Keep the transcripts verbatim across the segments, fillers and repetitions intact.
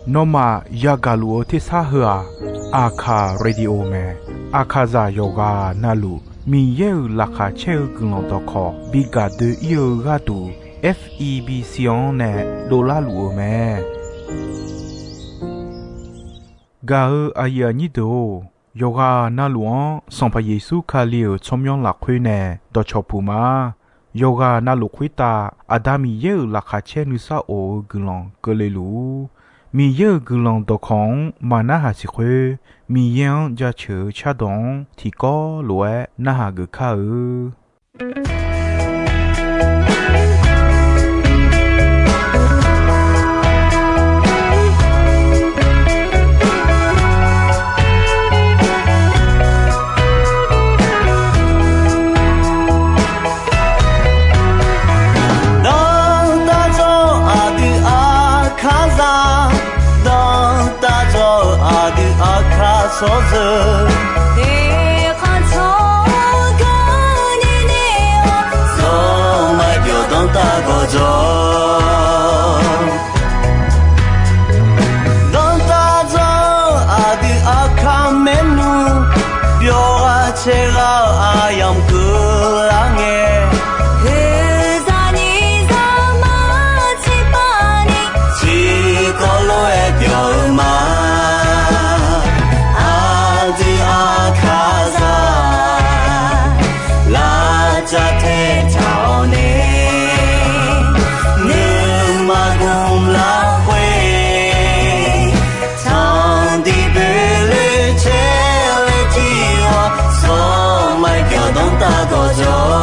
Nawmaf yagaq luf-eu tersar heu-aq, Aqkaq Radio mae. Aqkaqzaq yawqghaq navluf Miqyaer-euq laqkhaq caer-eu guiqlanq dawqkawq bi gaq doe-ir-eu gharduq, F E B C-anr nae dovlar luf-eu mae. Gaq-eu aqyuif aqnyir deuq-or, yawqghaq navluf-anr Sanqpaq Yeqsur Kali-euq tsawrmyanr lafkhoer nae dawqcawq puq ma. Yawqghaq navluf khoertav Aqda Miqyaer-euq laqkhaq caer nuisar of-eu guiqlanq keuvle luf-ur. Miqyaer-euq guiqlanq dawqkawq-anr maq narhaq siq khoer, Miqyaer-anr jaceuq-eu cardawq-anr tiqkawv lof-aer narhaq geuf kar-eu. Dawrtaq dzawr aqdui Aqkaqzaq, dawrtaq dzawr aqdui Aqkaq tsawrjeuq, eqkhanq tsawrganq ni nae-awr, zawr maqbyawq dawrtaq gawqjawq. Dawrtaq dzawr aqdui Aqkaq maernmr, byawq ghaq caer ghaq-eu aqyamq keuvlar ngae, heuzaq nyiq zaq maqtser pavni, tiqkawv lof-aer byawq-eu ma. Aqdui Aqkaqzaq, lavcav taetaq-awr nae, nuima gmq lafkhoer, tanqdiq boeqloe caer laer jir-awr, zawr maqbyawq dawrtaq gawqjawq.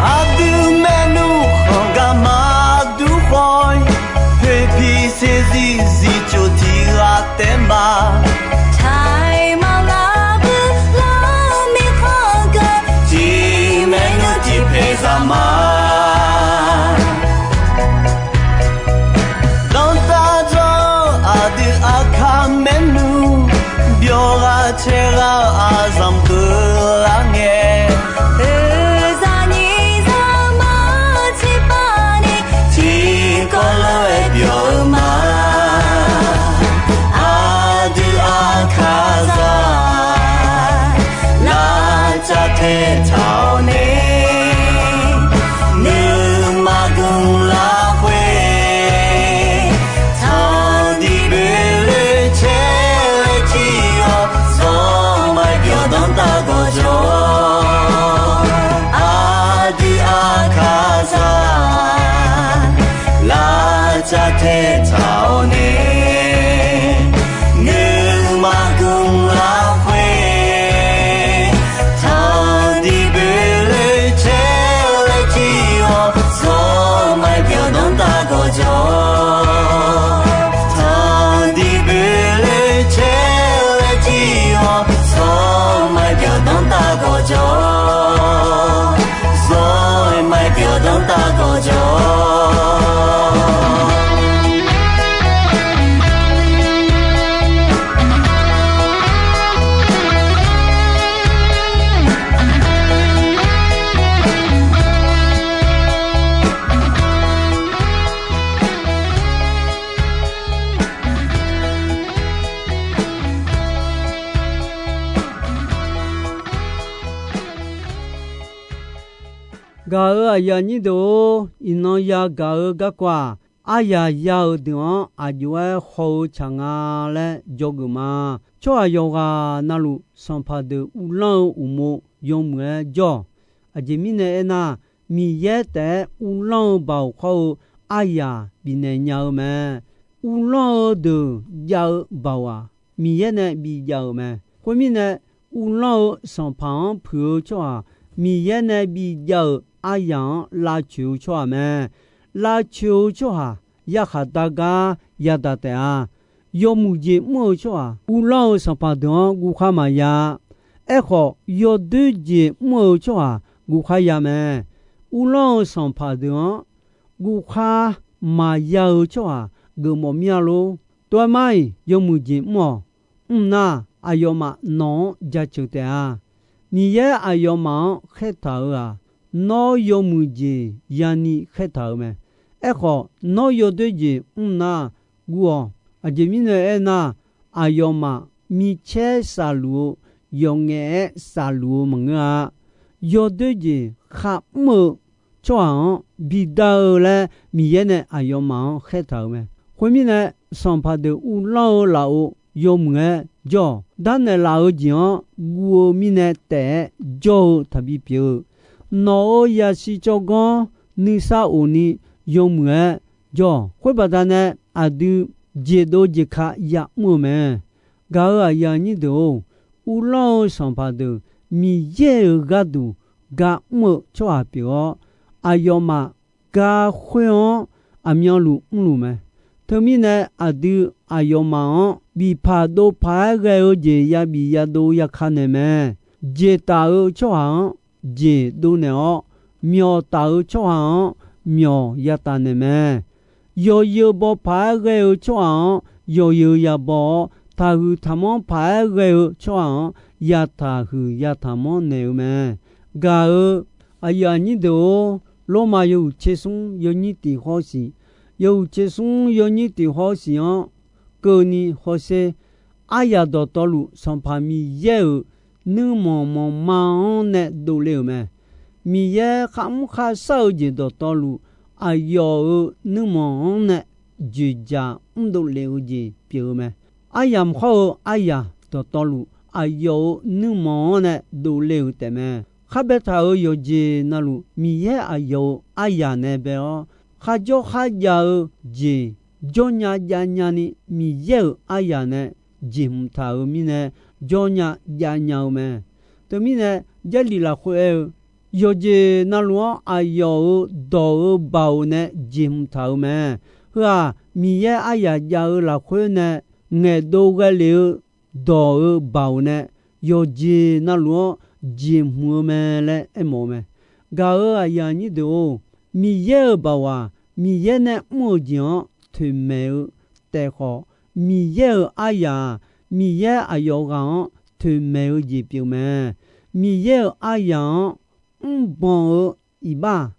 Aqdui maernmr khanq gar maqdur khawf-ir, poeqpiq saeqzir zir coq tiq ghaq taef ma. Taiq maqlar bui lar mirkhanq geur, tiq maernmr tiq paeq zaq ma. Dawrtaq dzawr aqdui Aqkaq maernmr, byawq ghaq caer ghaq-eu aqzanq keuvlar ngae, heuzaq nyiq zaq maqtser pavni, tiqkawv lof-aer byawq-eu ma. Aqdui Aqkaqzaq, lavcav taetaq-awr nae, nuima gmq lafkhoer, tanqdiq boeqloe caer laer jir-awr, zawr maqbyawq dawrtaq gawqjawq. Aqdui Aqkaqzaq, lavcav taetaq-awr nae, nuima gmq lafkhoer, tanqdiq boeqloe caer laer jir-awr, zawr maqbyawq dawrtaq gawqjawq. Tanqdiq boeqloe caer laer jir-awr, zawr maqbyawq dawrtaq gawqjawq. Zawr maqbyawq dawrtaq gawqjawq. Gaq-euq aqyuif aqnyir deuq-or, iqnan yagaq-eu garkawv-aq, aryaq ya-euq deuq-anr aq jov-aer haw-eu tsaq nga laer dzawgeuf ma. Tsawrhaq yawqghaq navluf sanqpaq deuq uvlanr-eu uqmov yawmuiq-aer jawr-awq. Aqjeq mirnae aernar, Miqyaer taef-aer uvlanr-eu baoq khawr-eu aryaq bifnaeq nya-eu mae. Uvlanr-eu deuq jav-eu baoq-aq, Miqyaer nae bijav-euq mae. Khoermirnae, uvlanr-eu sanqpaq-anr puiq-eu tsawrhaq Miqyaer nae bijav-euq aryaq-anr lavcoeq-eu tsawrhaq mae. Lavcoeq-eu tsawrhaq yarkhaq dar gar yadaq taef-a. Yawmuiq jeq mr-eu tsawrhaq, uvlanr-eu sanqpaq deuq-anr guvkhar maqya-a. Aerkhawf, yawdoer jeq mr-eu tsawrhaq guvkhar ya mae. Uvlanr-eu sanqpaq deuq-anr guvkhar maqya-eu tsawrhaq geufmawf mir-a lor. Tov-aer mar-iq, yawmuiq jeq mr-awq. Mr nar, aqyawfmaf nawq-anr jaceuq taef-a. Miqyaer aqyawfmaf-anr khaertaq-euq-aq, nawr yawmuiq jeq yani khaertaq-euq mae. Aerkhawf, nawr yawdoer jeq mr nar, guv-awq. Aqjeq mirnae aernar, aqyawfmaf micaer saqluf-eu yawqngaef-aer saqluf-eu maqngeur-a. Yawdoer jeq kharmr-eu tsawrhaq-anr bidar-eu laer Miqyaer nae aqyawfmaf-anr khaertaq-euq mae. Khoermirnae, sanqpaq deuq uvlanr-eu lafov yawmuiq-aer jawr-awq. Darnaeq laf-eu jeq-anr guv-eu mirnae taef-aer jawr-eu taqbi pyeuf-eu, nawq-euq yasiq tsawrganr nuisar of ni yawmuiq-aer jawr-awq. Khoer baqdanae aqdui jeqdov jeqka ya'mr-eu mae. Gaq-euq aqyuif aqnyir deuq-or, uvlanr-eu sanqpaq deuq Miqyaer-euq gharduq ga mr-eu tsawrhaq pyeuf-awr, aqyawfmaf gar khoer-anr aqmyanluf mrluf mae. Teumirnae, aqdui aqyawfmaf-anr bifpaq dovpaq-aer ghae-eu jeq yabif yadov yaka naeq mae. Jeqtaf-eu tsawrhaq-anr jeq dovnaeq-awr, myawqtaf-eu tsawrhaq-anr myawq yataf naeq mae. Yawzeu baw paq-aer ghae-eu tsawrhaq-anr yawzeu yabaw-awr, taqhuiq taqmanr paq-aer ghae-eu tsawrhaq-anr yataqhuiq yataqmanr naeq-eu mae. Gaq-euq aqyuif aqnyir deuq-or, Lormav yawhuiq tser smr yawnyir tiq hawr siq, yawhuiq tser smr yawnyir tiq hawr siq-anr keuvni hawsher. Aryaq dawqtawvluf Sanqpaq Miqyaer-euq nuirmanq manqma-anr nae dovle-euq mae. Miqyaer kharmr kharshar-eu jeq dawqtawvluf, aqyawf-euq nuirmanq-anr nae dzoeqdzaq mrdov lef-eu jeq pyeuf-eu mae. Aryamq hawr-eu aryaq dawqtawvluf, aqyawf-euq nuirmanq-anr nae dovle-euq taefmae. Khar baetaq-euq yawqjeq navluf, Miqyaer aqyawf-euq aryaq nae bae-awr, kharjawr kharjav-eu jeq jawrnya javnya ni Miqyaer-euq aryaq nae jeqhmq taq-euq mirnae, jawrnya javnya-eu mae. Teumirnae, Jarlif lafkhoer aer-eu, yawqjeq navluf-anr aqyawf-euq dawq-euq baoq nae jeqhmq taq-euq mae. Heu-aq, Miqyaer aryaq jav-eu lafkhoer nae ngaeqdov ghae lef-eu dawq-euq baoq nae yawqjeq navluf-anr jeqhmq-eu mae laer aermawf-eu mae. Gaq-euq aqyuif aqnyir deuq-or, Miqyaer-euq baoq-aq, Miqyaer nae mr-euq jeq-anr toeqmaeq-eu taef khawf, Miqyaer-euq aryaq-aq, Miqyaer aqyawf ghaq-anr toeqmaeq-eu jeq pyeuf mae. Miqyaer-euq aryaq-anr mrbanq-eu iqbax-aq,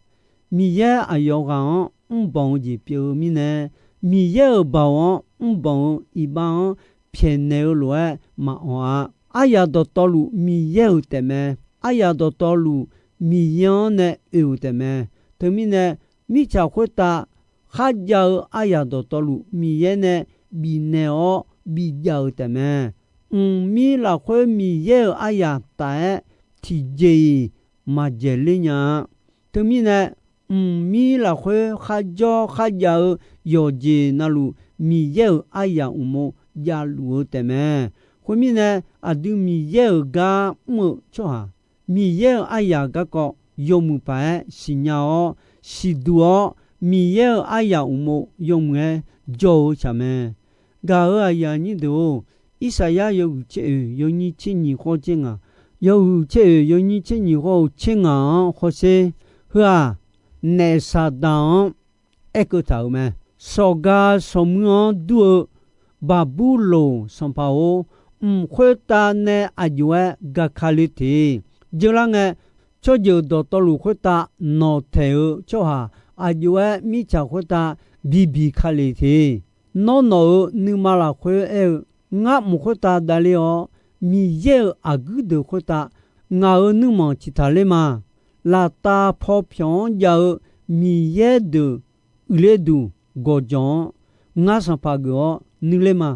Miqyaer aqyawf ghaq-anr mrbanq-eu jeq pyeuf-eu mirnae, Miqyaer-euq baoq-anr mrbanq-eu iqbax-anr pyaeqnaeq-eu lof-aer maqawq-a. Aryaq dawqtawvluf Miqyaer-euq taefmae. Aryaq dawqtawvluf Miqyaer-anr nae oe-euq taefmae. Teumirnae, mirtsaq khoertav kharjav-eu aryaq dawqtawvluf Miqyaer nae bifnaeq-awr bijav-euq taefmae. Mqmir lafkhoer Miqyaer-euq aryaq taf-aer tiqjeq-iq maqdzaeq ler nya-a. Teumirnae, mqmir lafkhoer kharjawr kharjav-eu yawqjeq navluf, Miqyaer-euq aryaq uqmov javluf-eu taefmae. Khoermirnae, aqdui Miqyaer-euq gar mr-eu tsawrhaq, Miqyaer-euq aryaq garkawv yawmuiq paq-aer siqnya-awr, siqduq-awr, Miqyaer-euq aryaq uqmov yawmuiq-aer jawr-eu tsaq mae. Gaq-euq aqyuif aqnyir deuq-or, Irsaqyar yawhuiq tser oeq yawnyir tser nyiq khawr tser ngaq, yawhuiq tser oeq yawnyir tser nyiq khawr-eu tser ngaq-anr hawsher. Heu-aq, naef Saqdaq-anr aerkeuv taq-euq mae. Sawqga sawqmuir-anr dur-eu Baqburloq sanqpaq-or, mq khoertav nae aqjox-aer gaka le te. Jeular ngae, tsawrjeuq dawqtawvluf khoertav nawqtaeq-eu tsawrhaq aqjox-aer mirtsaq khoertav bibiq ka le te. Nawr nawq-euq nuima lafkhoer aer-eu, ngar mq khoertav davler-awr, Miqyaer-euq aqguir deuq khoertav ngaq-euq nuirmanq ciqtaq ler ma. Laftav paw pyawq-anr jav-eu Miqyaer deuq uiqler duq gawqjawq-anr ngar sanqpaq geuf-awr nuiler ma.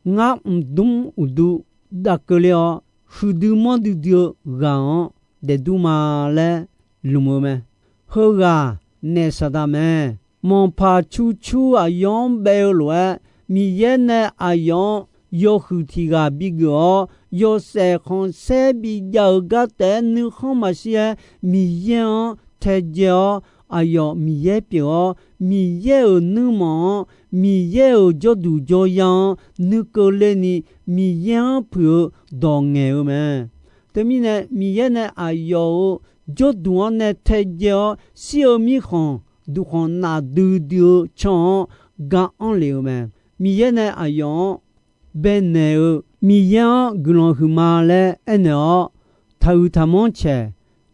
Ngar mqdmr uqdu dav keuvler-awr, huiqdui manrdui dui-eu ghaq-anr daefdur ma laer lmq-eu mae. Heughaq naef Saqdaq mae. Manqpaq curcur aqyawf-anr bae-eu lof-aer, Miqyaer nae aqyawf-anr yawhuiq tiq ghaq bigeuf-awr, yawshaef khanqsaer bijav-euq gar taef-aer nuikhanr maqshir-aer, Miqyaer-anr taedzae-awr, aqyawf Miqyaer pyeuf-awr, Miqyaer-euq nuirmanq-anr, Miqyaer-euq jawrduq jawrya-anr nuikeuvler ni, Miqyaer-anr puiq-eu dawq ngaeq-eu mae. Teumirnae, Miqyaer nae aqyawf-euq jawrduq-anr nae taedzae-awr, shir-eu mirkhanq duqkhanq nafdui dui-eu can-anr ga anr lef-eu mae. Miqyaer nae aqyawf-anr baenaeq-eu, Miqyaer-anr guiqlanq huiqma laer aernaeq-awr, taqhuiq taqmanr caeq,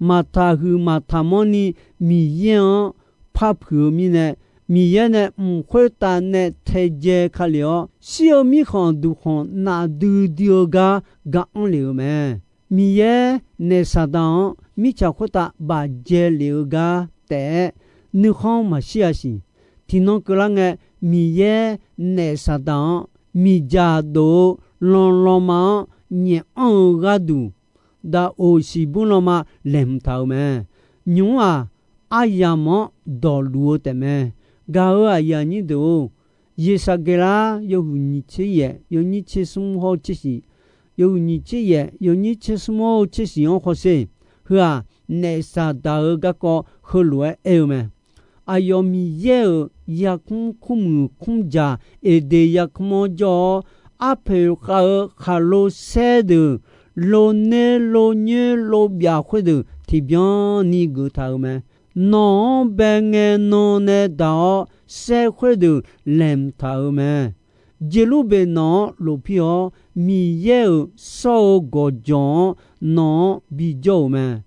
maqtaq huiq maqtaq manrni Miqyaer-anr par puiq-eu mirnae, Miqyaer nae mq khoertav nae taedzae ka lef-awr, shir-eu mirkhanq duqkhanq nafdui dui-eu gar ga anr lef-eu mae. Miqyaer naeq Saqdaq-anr mirtsaq khoertav bafdzae lef-eu gar taef-aer nuikhanr maqshir-a siq. Tiqnan keuvlar ngae, Miqyaer naeq Saqdaq-anr miqdzaq dov-eu lanlanma-anr nyaef anr-eu gharduq, daqoq siqbur lanma laeqhmq taq-euq mae. Nymq-mr-aq, aryamq-anr dawqluf-eu taefmae. Gaq-euq aqyuif aqnyir deuq-or, Yeqsaqgeqlar yawhuiq nyiq tser yaef yawnyir tser smr hawr-eu tser shiq, yawhuiq nyiq tser yaef yawnyir tser smr hawr-eu tser shiq-anr hawsher. Heu-aq, naef Saqdaq-euq garkawv heulof-aer aer-eu mae. Aqyawf Miqyaer-euq yarkmr kurmuiq kmrjaq Eqdeq yarkmr-anr jawr-awr, arpoeq khav-eu khaqlo saer deuq, lo ner lo nyoer lo byaf khoerdeuq tiqbyan ni geuf taq-euq mae. Nawq-anr bae ngae nan nae daq-awr, saer khoerdeuq laeqhmq taq-euq mae. Jeqlurbeq nawq-anr lofpir-awr, Miqyaer-euq sawr-eu gawqjawq-anr nawq-anr bijawr-euq mae.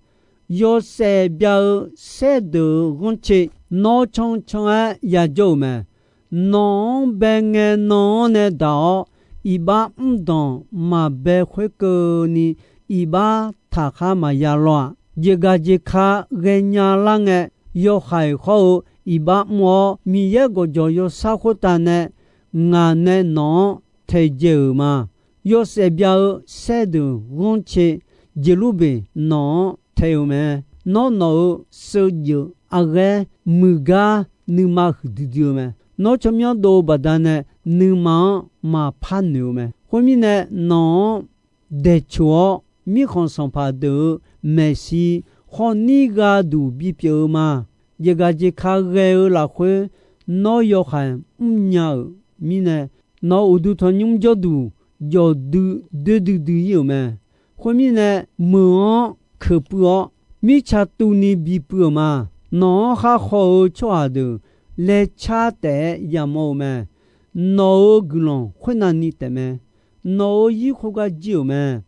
Yawshaef bya-eu saerdeuq-euq ghanrcae nawr cancan-aer yajawr-euq mae. Nawq-anr bae ngae nan-anr nae daq-awr, iqbax mrdanq maqbae khoerkeuvni, iqbax taqkhar maqya lawr-aq. Jeqgaq jeqka ghaenya lar ngae, yawhaiq hawr-eu iqbax mr-awr, Miqyaer gawqjawq yawsar khoertav nae ngaq nae nawq-anr taedzae-euq ma. Yawshaef bya-eu saerdeuq ghanrcae Jeqlurbeq nawq-anr tae-eu mae. Nawr nawq-euq sheujeuf arghaer muiqgar nuima huiqdui dui-eu mae. Nawr tsawrmyanr dov-eu baqdanae nuima-anr maqpar noeq-eu mae. Khoermirnae, nawq-anr daeqcoq-awr, mirkhanq sanqpaq deuq-euq maeqshi khawf nir gharduq bipyeuf-eu ma. Jeqgaq jeqka ghae-eu lafkhoer, nawr yawhaiq mrnya-euq mirnae, nawq-euq uqduq tanqnymr jawrduq jawqdui doer duidui ir-euq mae. Khoermirnae, meuq-anr keuq puiv-awr, mirtsa tuvni bipuiv-euq ma. Nawq-anr khar haw-eu tsawrhaq deuq laecar taef-aer yamawr-eu mae. Nawq-euq guiqlanq khoernavni taefmae. Nawq-euq ir khoergar jir-euq mae.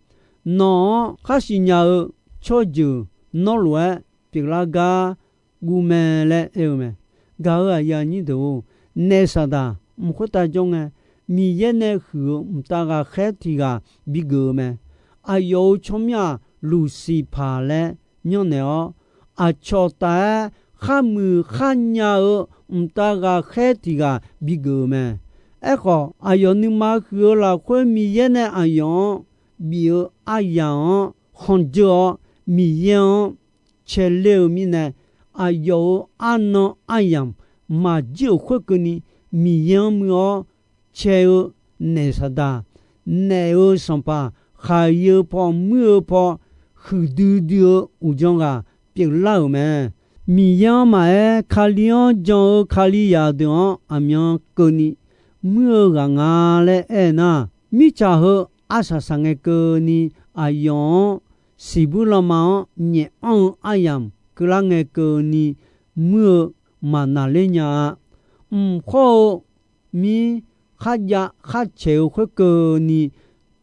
Nawq-anr khar siqnya-eu tsawrjeuq nawr lof-aer pyeuflar gar guv mae laer aer-eu mae. Gaq-euq aqyuif aqnyir deuq-or, naef Saqdaq mq khoertav jawr ngae, Miqyaer nae huiq-eu mqtav ghaqkhaer tiq ghaq bigeuf-eu mae. Aqyawf-euq tsawrmyanr-aq, Luqsiqpaq laer myanrnaeq-awr, aqcawq taf-aer kharmuiq kharnya-eu mqtav ghaqkhaer tiq ghaq bigeuf-eu mae. Aerkhawf, aqyawf nuima huiq-eu lafkhoer Miqyaer nae aqyawf-anr bif-eu aryamq-anr khanqdzeur-awr, Miqyaer-anr caeler-eu mirnae, aqyawf-euq arnan aryamq maqjir-euq khoerkeuvni, Miqyaer-anr muir-awr cae-eu naef Saqdaq, naef-euq sanqpaq, khaqyi-eu paw muir-eu paw huiqdui dui-eu uqdzan ghaq pyeuflar-euq mae. Miqyaer-anr maqaer, Kali-anr jan-eu Kalizaq deuq-anr aqmyan keuvni muir-eu ghaq nga laer aer nar, mirtsaq heu arsaq saqngae keuvni, aqyawf-anr siqbuir lanma-anr nyaef anr-eu aryamq keuvlar ngae keuvni muir-eu maqnaqler nya-a. Mq khawr-eu mir kharjav kharcaeq-eu khoerkeuvni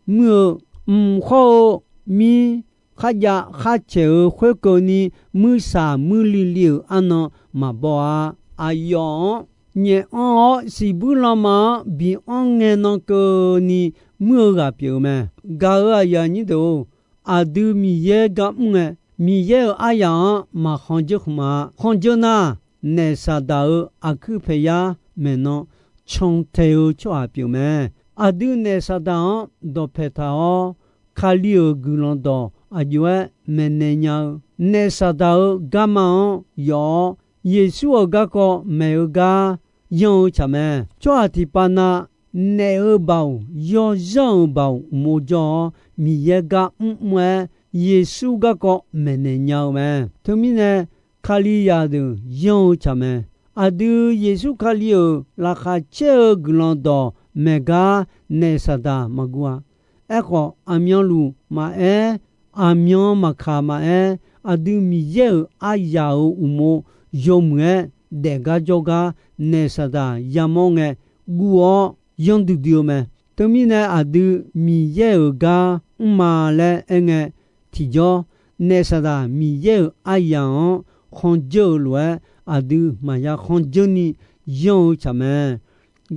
muir-eu, mq khawr-eu mir kharjav kharcaeq-eu khoerkeuvni muirsaq muirli li-euq arnan maqbaw-a. Aqyawf-anr nyaef anr-awr siqbuir lanma-anr bi anr ngae nan keuvni muir-eu ghaq pyeuf-eu mae. Gaq-euq aqyuif aqnyir deuq-or, aqdui Miqyaer gar mr ngae, Miqyaer-euq aryamq-anr maqkhanq dzeur khmq-a. Khanq dzeur nar, naef Saqdaq-euq aqkuir paeqyar maeqnan cantae-eu tsawrhaq pyeuf mae. Aqdui naef Saqdaq-anr dawqpae taq-awr, Kali-euq guiqlanq dawq aqjox-aer maeqnaeq nya-eu, naef Saqdaq-euq garma-anr yawf-awr, Yeqsur-euq garkawv maeq-eu gar yanr-eu tsaq mae. Tsawrhaq tiqpav na naef-eu baoq, yawzanr-euq baoq uqmov jawr-awr, Miqyaer gar mrmr-aer, Yeqsur garkawv maeqnaeq nya-eu mae. Teumirnae, Kalizaq deuq yanr-eu tsaq mae. Aqdui Yeqsur Kali-euq laqkhaq caer-eu guiqlanq dawqmaeq gar naef Saqdaq maqguv-a. Aerkhawf, aqmyanluf maqaer, aqmyan maqkaq maqaer, aqdui Miqyaer-euq aryaq-euq uqmov yawmuiq-aer daef gar jawr gar naef Saqdaq yamawr ngae guv-awr yanr duidui-eu mae. Teumirnae aqdui Miqyaer-euq gar mrma laer aerngae tiqjawr, naef Saqdaq Miqyaer-euq aryaq-anr khanqdzeur-eu lof-aer aqdui maqya khanqdzeur ni yanr-eu tsaq mae.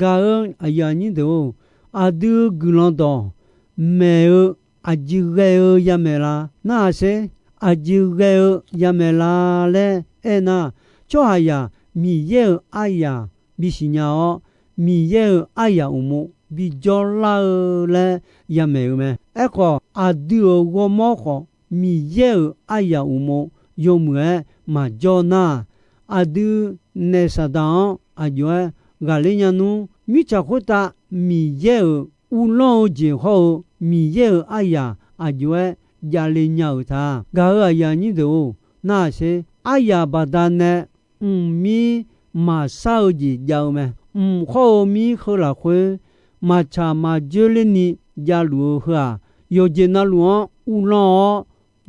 Gaq-eu aqyuif aqnyir deuq-or, aqdui guiqlanq dawq maeq-eu aqjeq ghae-eu yamaeq la? Narhaq sher, aqjeq ghae-eu yamaeq la laer aernar, tsawrhaqzaq Miqyaer-euq aryaq bisiq nya-awr, Miqyaer-euq aryaq uqmov bijawr lar-eu laer yamaeq-eu mae. Aerkhawf, aqdui-euq ghawrmawr khawf, Miqyaer-euq aryaq uqmov yawmuiq-aer maqjawr nar, aqdui naef Saqdaq-anr aqjox-aer ghaqler nya nmr. Mirtsaq khoertav Miqyaer-euq uvlanr-eu jeq hawr-eu Miqyaer-euq aryaq aqjox-aer javle nya-euq ta. Gaq-eu aqyuif aqnyir deuq-or, narhaq sher, aryaq baqdanae mqmir maqshar-eu jeq jav-eu mae. Mq khawr-eu mir heu lafkhoer maqtsaq maqjoer lerni javluf-eu heu-aq, yawqjeq navluf-anr uvlanr-awr,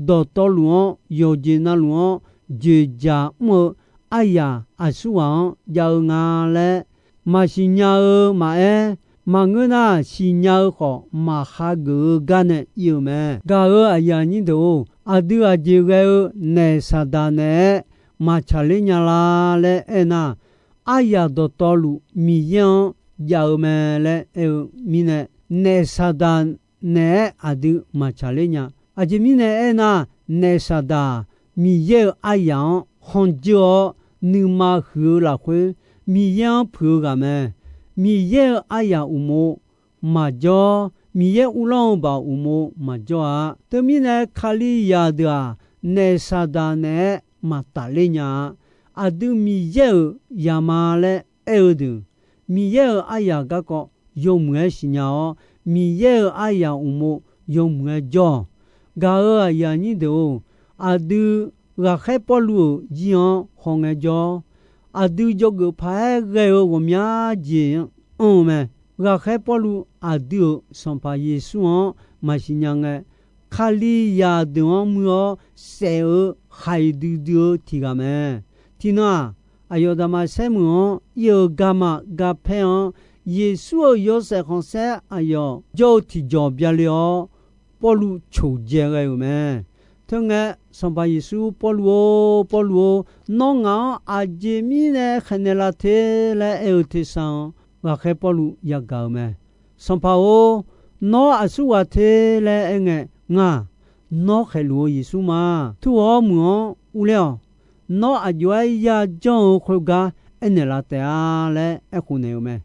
dawqtawvluf-anr yawqjeq navluf-anr dzoeqdzaq mr-eu aryaq aqsurghaq-anr jav-eu nga laer maqsiq nya-eu maqaer, maqngeur nar siqnya-eu khawf maqhageuf-eu gar nae ir-eu mae. Gaq-eu aqyuif aqnyir deuq-or, aqdui aqjeq ghae-eu naef Saqdaq naeq-aer maqtsaq ler nya la laer aernar, aryaq dawqtawvluf Miqyaer-anr jav-eu mae laer aer-eu mirnae, naef Saqdaq naeq-aer aqdui maqtsaq ler nya. Aqjeq mirnae aernar, naef Saqdaq Miqyaer-euq aryaq-anr khanqdzeur-awr nuima huiq-eu lafkhoer, Miqyaer-anr puiq-eu ghaq mae. Miqyaer-euq aryaq uqmov maqjawr, Miqyaer uvlanr-eu baoq uqmov maqjawr-a. Teumirnae, Kalizaq deuq-aq, naef Saqdaq naeq-aer maqtaf ler nya-a. Aqdui Miqyaer-euq zaqma laer aer-eu deuq, Miqyaer-euq aryaq garkawv yawmuiq-aer siqnya-awr, Miqyaer-euq aryaq uqmov yawmuiq-aer jawr-awq. Gaq-eu aqyuif aqnyir deuq-or, aqdui ghaqkhaer Pawrluv-euq zir-anr hawngae jawr, aqdui dzawgeuf paq-aer ghae-eu ghawqmya jeq anr-eu mae. Ghaqkhaer Pawrluv aqdui-euq Sanqpaq Yeqsur-anr maqsiq nya ngae, Kalizaq deuq-anr muir-awr saef-eu khaiq duidui-eu tiq ghaq mae. Tiqnan-aq, aqyawf Daqmaqsaer meuq-anr ir-eu garma garpaer-anr, Yeqsur-euq yawshaef khanqsaer aqyawf jawr-eu tiqjawq byale-awr, Pawrluv coqdzae ghae-euq mae. Teungae, Sanqpaq Yeqsur, Pawrluv-or, Pawrluv-or, nawr ngaq-anr aqjeq mirnae khaeqnaeq la te laer aer-eu tersar-anr, ghaqkhaer Pawrluv yagaq-euq mae. Sanqpaq-or, nawr aqsurghaq te laer aerngae, ngaq, nawr khaeqluf-eu Yeqsur ma. Tur-awr meuq-anr urler-awq. Nawr aqjox-aer yajanr-eu khoergar aernaeq la taef-a laer aerkhof naeq-eu mae.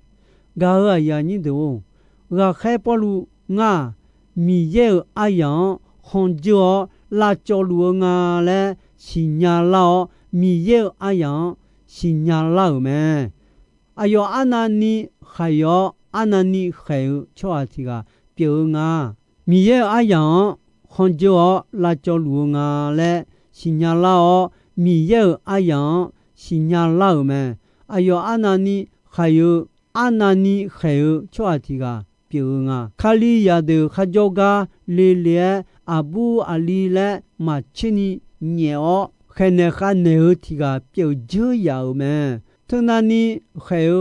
Gaq-eu aqyuif aqnyir deuq-or, ghaqkhaer Pawrluv ngar-aq, Miqyaer-euq aryaq-anr khanqdzeur-awr lavcawv luf-eu nga laer siqnya lar-awr, Miqyaer-euq aryaq-anr siqnya lar-euq mae. Aqyawf arnavni khaiq-awr arnavni khaeq-eu tsawrhaq tiq ghaq pyeuf-eu nga. Miqyaer-euq aryaq-anr khanqdzeur-awr lavcawv luf-eu nga laer siqnya lar-awr, Miqyaer-euq aryaq-anr siqnya lar-euq mae. Aqyawf arnavni khaiq-eu arnavni khaeq-eu tsawrhaq tiq ghaq pyeuf-eu nga. Kalizaq deuq kharjawr gar lele-aer aqbur aqli laer maqtser ni nyaef-awr khaeqnaeq khavnaeq-eu tiq ghaq pyeuf dzeur yaf-euq mae. Teunavni khaeq-eu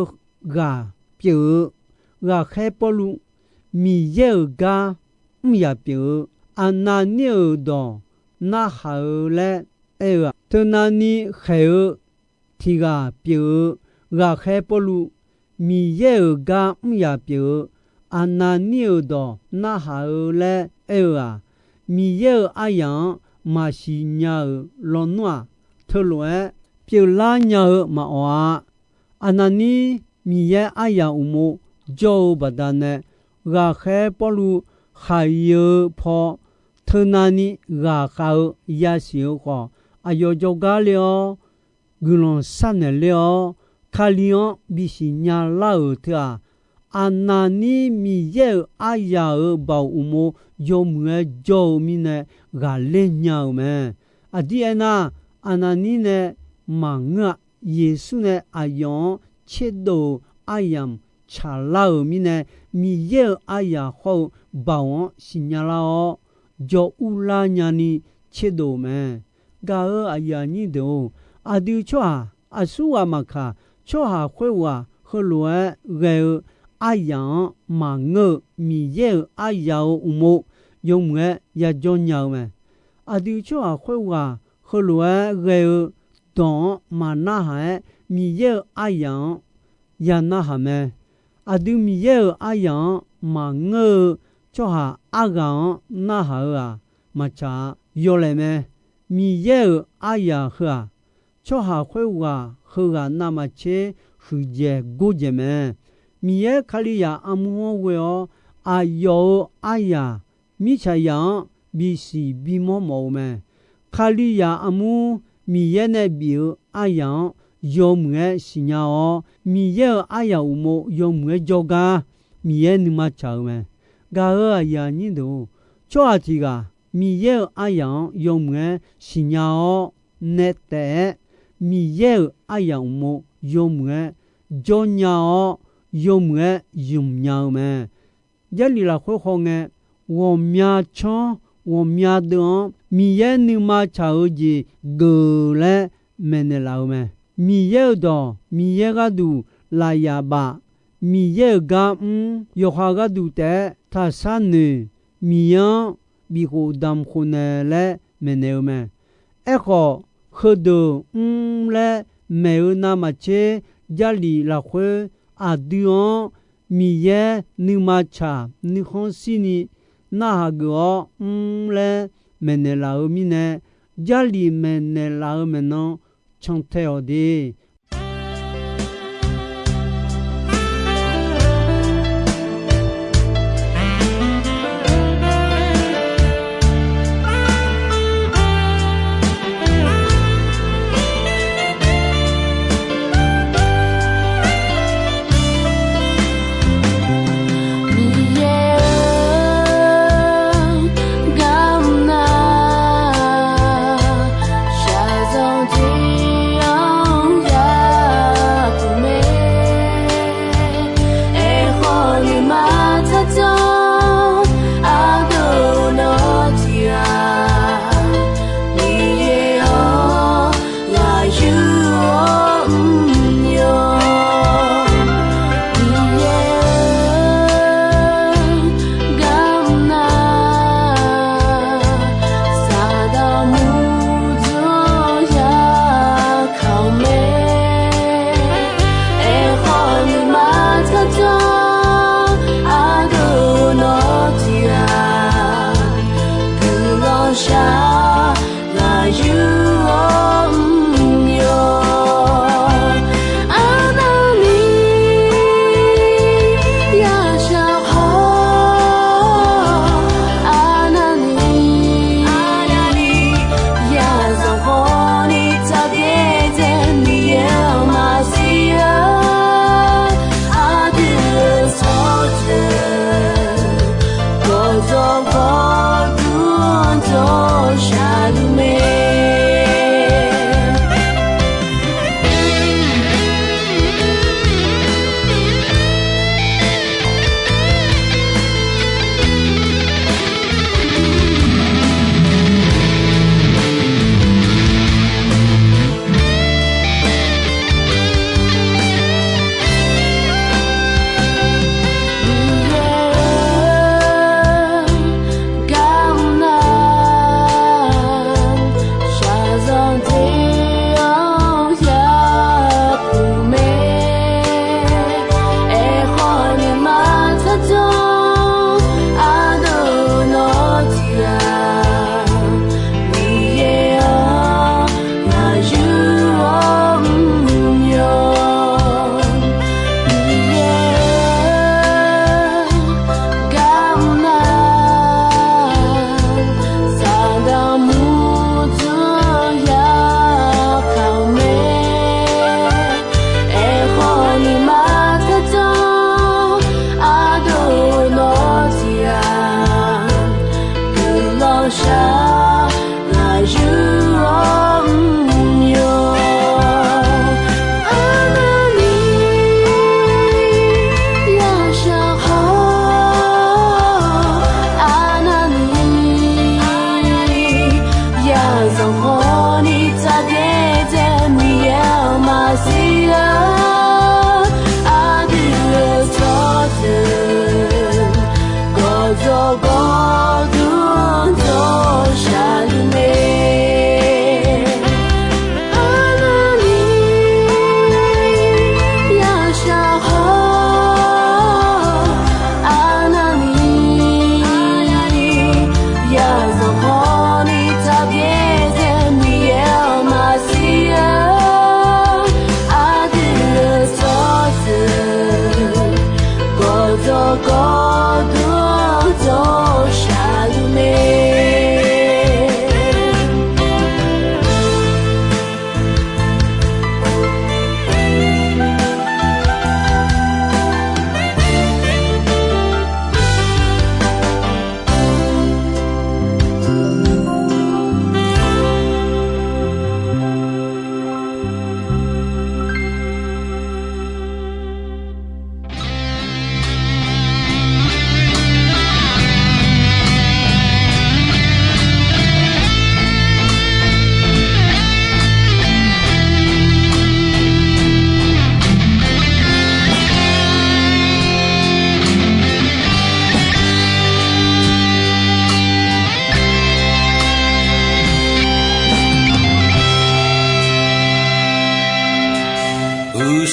ghaq pyeuf-eu ghaqkhaer Pawrluv, Miqyaer-euq gar mr yaq pyeuf-eu, Aqnavnir-euq dawq narhaq-eu laer aer-eu-aq, teunavni khaeq-eu tiq ghaq pyeuf-eu ghaqkhaer Pawrluv, Miqyaer-euq gar mr yaq pyeuf-eu, Aqnavnir-euq dawq narhaq-eu laer aer-eu-aq, Miqyaer-euq aryaq-anr maqsiq nya-euq lawnmr-aq, teulof-aer pyeuflar nya-eu maqawq-a. Aqnavnir Miqyaer aryaq uqmov jawr-eu baqdanae, ghaqkhaer Pawrluv khaq-iq-eu paw teunavni ghaqkhav-eu yasiq-eu khawf, aqyawf jawrgar ler-awr, guiqlanq sharnaeq ler-awr, Kali-anr bisiq nya lar-euq teu-aq, Aqnavnir Miqyaer-euq aryaq-euq baoq uqmov yawmuiq-aer jawr-eu mirnae ghaqler nya-euq mae. Aqdir aernar, Aqnavnir nae maqngeur-a. Yeqsur nae aqyawf-anr tserdov-euq aryamq tsaqlar-euq mirnae, Miqyaer-euq aryaq hawr-eu baoq-anr siqnya lar-awr, jawr urlar nyani tserdov-euq mae. Gaq-euq aqyuif aqnyir deuq-or, aqdui tsawrhaq aqsurghaq maqkaq, tsawrhaq khoerghaq heulof-aer ghae-eu aryaq-anr maqngeur-eu Miqyaer-euq aryaq-euq uqmov yawmuiq-aer yajawr nya-eu mae. Aqdui tsawrhaq khoerghaq heulof-aer ghae-eu dawq-anr maqnarhaq-aer, Miqyaer-euq aryaq-anr ya narhaq mae. Aqdui Miqyaer-euq aryaq-anr maqngeur-eu tsawrhaq arghaq-anr narhaq-eu-aq, maqtsaq-a. Yawlaeq mae. Miqyaer-euq aryaq heu-aq, tsawrhaq khoerghaq heughaq navmaqtser huiqdzaeq gordzaeq mae. Miqyaer Kalizaq armur-anr ghoe-awr, aqyawf-euq aryaq mirtsaqzaq-anr bisiq bimawr mawf-eu mae. Kalizaq armur Miqyaer nae bif-eu aryaq-anr yawmuiq-aer siqnya-awr, Miqyaer-euq aryaq uqmov yawmuiq-aer jawrgar Miqyaer nuima tsaq-eu mae. Gaq-euq aqyuif aqnyir deuq-or, tsawrhaq tiq ghaq Miqyaer-euq aryaq-anr yawmuiq-aer siqnya-awr, nae taef-aer Miqyaer-euq aryaq uqmov yawmuiq-aer jawrnya-awr, yawmuiq-aer zmqnya-eu mae. Jarlif lafkhoer hawngae, ghawqmya tsanr ghawqmya deuv-anr Miqyaer nuima tsaq-eu jeq geuf laer maeqnaeq laf-eu mae. Miqyaer-euq dawq, Miqyaer gharduq lafyaf baf, Miqyaer-euq gar mr, yawqha gharduq taef-aer taqsar noeq, Miqyaer-anr bifkhof damq khof naeq laer maeqnaeq-eu mae. Aerkhawf, heudeuq mr laer maeq-eu navmaqtser, Jarlif lafkhoer aqdui-anr Miqyaer nuima tsaq nuikhanr shirni narhaq geuf-awr mr laer maeqnaeq laf-eu mirnae, Jarlif maeqnaeq laf-eu maeqnan cantae-awq de.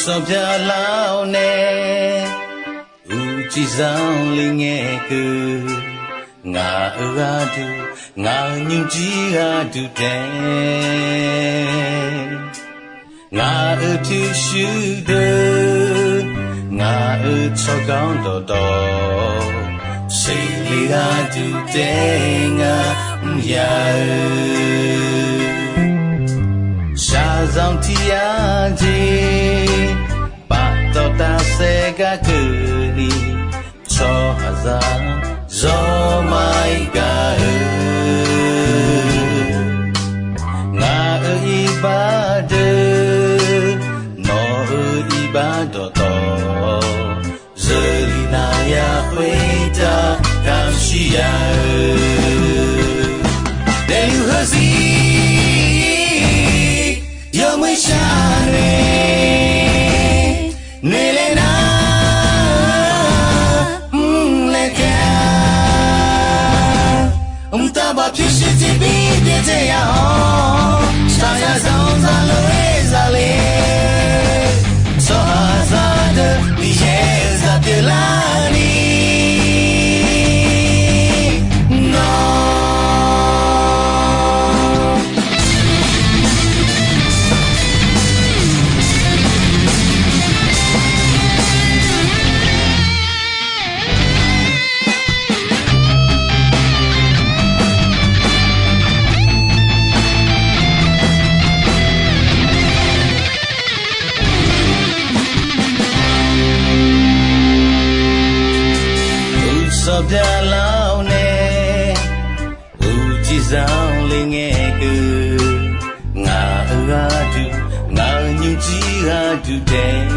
Sanqpaq lar-awr nae, uqcif zanqler ngae keuv, ngaq-euq gharduq, ngaq-euq nymrjir gharduq taef, ngaq-euq pyurshuir deuq, ngaq-euq tsawrganr dawqtawv, seqle gharduq taef ngar mr ya-eu, shaqzanq tiq yar jeq, paftawf tafsaef gar keuvni, tsawrhaqzaq zawr ma-ir gaq-eu, ngaq-euq iqbax deuq, nawq-euq iqbax dawqtawv, zeurlif nav ya khoertav kamq shir ya-eu, daefluf heuzir yawmuiq shar nae, noeqlae nar, mrlae kae-a, mqtav baf pyurshuir tiqbir byaerdzae ya-awr, shaqzanq zaqlof-aer zaqle, tsawrhaqzaq deuq Miqyaer-euq zaq pyeuflarni nawr Uqsanq byaqlar-awr nae, uqcif zanqler ngae keuv, ngaq-euq gharduq, ngaq-euq nymrjir gharduq taef,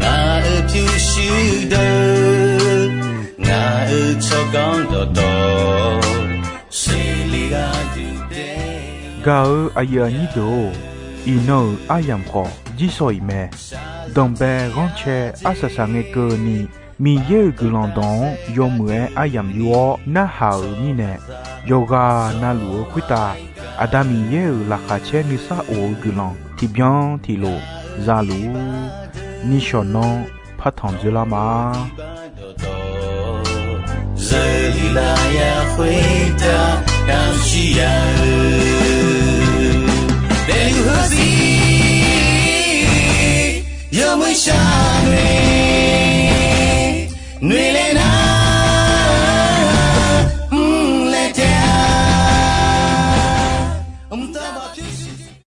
ngaq-euq pyurshuir deuq, ngaq-euq tsawrganr dawqtawv, seqle gharduq taef. Gaq-eu aqyuif aqnyir deuq-or, iqnan-euq aryamq khawf jirsawq iq mae. Danqbae ghanrcae arsaq saq ngae keuvni, Miqyaer-euq guiqlanq dawq-anr yawmuiq-aer aryamq yur-awr narhaq-euq mirnae, yawqghaq navluf-eu khoertav Aqda Miqyaer-euq laqkhaq caer nuisar of-eu guiqlanq tiqbyan tiqlof zaluf-ur. Nishawq nanr partanq dzoerlar ma. Zeurlif lafyaq khoertav kamq shir ya-eu, daefluf heuzir yawmuiq shar nae, noeqlae nar,